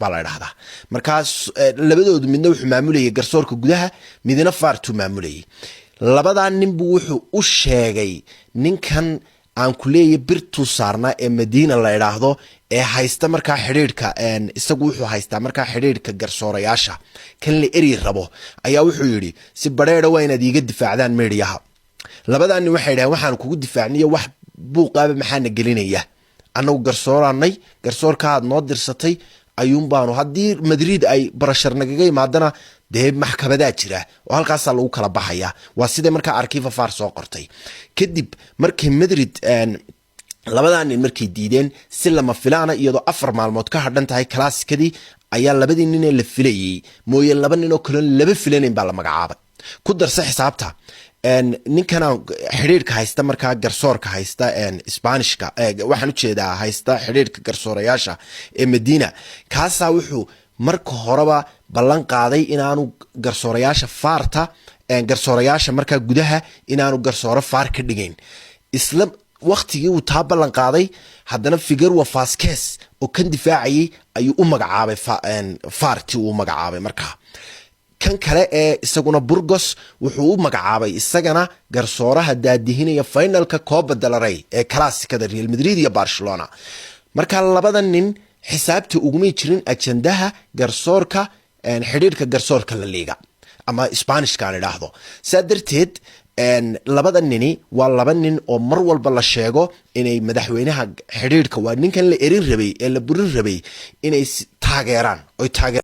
baa la idhahdaa. Markaas labadoodu midna wuxuu maamulayay garsoorka gudaha, midna VAR-tuu maamulayay. Labadaa ninbuu wuxuu u sheegay ninkan aan ku leeyahy birtuu saarnaa ee Madiina la idhaahdo ee haysta markaa xidhiidhka. Isagu wuxuu haystaa markaa xidhiidhka garsoorayaasha. Kan la eri rabo ayaa wuxuu yidhi, "Si bareeda waa inaad iiga difaacdaan meediyaha." Labadaa nin waxay dhaheen, "Waxaan kugu difaacniyo wax buuqaaba maxaana gelinaya? Annagu garsooraanay, garsoorka aad noo dirsatay ayuun baanu. Haddii Madrid ay pressure nagaga imaadana, dee maxkamadaa jira oo halkaasaa lagu kala baxaya." Waa siday markaa Archivo VAR soo qortay. Kadib markii Madrid labadaa nin markay diideen, si lama filaana, iyadoo 4 maalmood ka hadhan tahay kalaasikadii, ayaa labadii ninee la filayey mooye laba ninoo kaloon laba filanayn baa la magacaabay. Ku darsa xisaabta ninkana xidhiidhka haysta markaa garsoorka haysta Sbaanishka, waxaan ujeedaa haysta xidhiidhka garsoorayaasha ee Madiina, kaasaa wuxuu marka horeba ballan qaaday inaanu garsoorayaasha VAR-ta, garsoorayaasha markaa gudaha, inaanu garsooro VAR ka dhigayn. Isla waktigii uu taa ballan qaaday, haddana Figueroa Vasquez oo kan difaacayay ayuu u magacaabay VAR-tii uu magacaabay. Markaa kan kale ee isaguna Burgos wuxuu u magacaabay isagana garsooraha daadihinaya finalka Copa del Rey ee classicada Real Madrid iyo Barcelona. Marka labada nin xisaabta ugumay jirin ajandaha garsoorka, xidhiidhka garsoorka La Liga ama Sbanishka aan idhaahdo. Saa darteed labada nini waa laba nin oo mar walba la sheego inay madaxweynaha xidhiidhka, waa ninkan la erin rabay ee la burin rabay, inay taageeraan oy taageeraan.